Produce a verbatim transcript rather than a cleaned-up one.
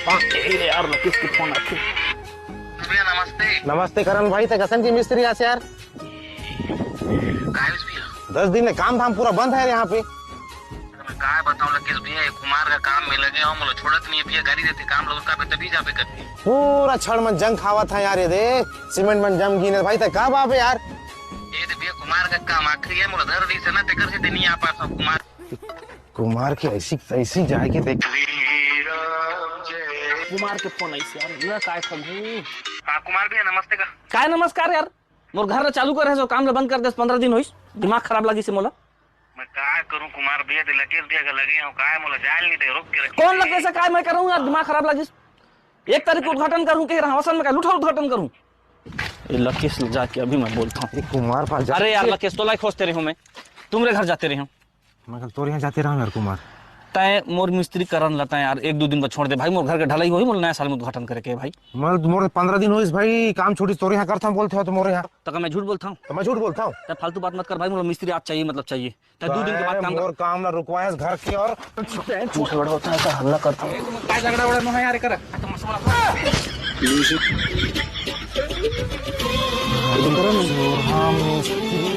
ए यार, लकेश के फोन आथे। भैया नमस्ते। नमस्ते करण भाई, ते कसन के मिस्त्री आस यार? काय होइस भैया? दस दिन ले काम धाम पूरा बंद हे यार यहाँ पे। मैं काय बताऊं लकेश भैया, ये कुमार का काम में लगे हंव, मोला छोड़त नहीं हे भैया, गारी देथे, काम लगे का पे तभी जाबे करथे। पूरा छड़ मन जंग खावत हे यार, ये देख सीमेंट मन जम गिन हे भाई, ते कब आबे यार? ये दे भैया, कुमार का काम आखिरी हे, मोला धर दिस हे ना, तेकर से ते नहीं आ पात हंव कुमार। कुमार के ऐसी तैसी जाए के देख। कुमार के फोन आइस यार, ये काय समझू? हाँ कुमार भैया नमस्ते का। काय नमस्कार यार, मोर घर ला चालू करे हस, काम ला बंद कर देस, पंद्रह दिन होइस, दिमाग खराब लागिस हे मोला। मैं काय करूं कुमार भैया, ते लकेश भैया का लगे हंव, काय मोला जाय ल नहीं दे, रोक के रखे। कौन लकेश हे, काय मैं करूं यार, दिमाग खराब लागिस। एक तारीख के उद्घाटन करूं के रहा, असन में काय लुठा उद्घाटन करूं? ए लकेश ले जाके अभी मैं बोलता हूँ। ए कुमार पास जा। अरे यार लकेश, तोला ही खोजते रहे हंव मैं, तुमरे घर जाते रहे हंव। मैं कल तोर यहाँ जाते रहा हूँ यार कुमार। तय मोर मिस्त्री करण ला तय यार, एक दो दिन बर छोड़ दे भाई, मोर घर के ढलाई होही, मोर नया साल में उद्घाटन करे के हे भाई। मैं मोर पंद्रह दिन होइस भाई, काम छूटिस, तोर यहाँ करता हूँ बोलते हो तो मोर यहाँ। तो का मैं झूठ बोलता हूँ? तो मैं झूठ बोलता हूँ? तय फालतू बात मत कर भाई, मोर मिस्त्री आज चाहिए, मतलब चाहिए। तय दो दिन के बाद काम कर। मोर काम ला रुकवाएस घर के और तय झूठ बड़ा होता है, तो हल्ला करता हूँ। काय झगड़ा वगड़ा नो है यार, कर। हाँ, मिस्त्री।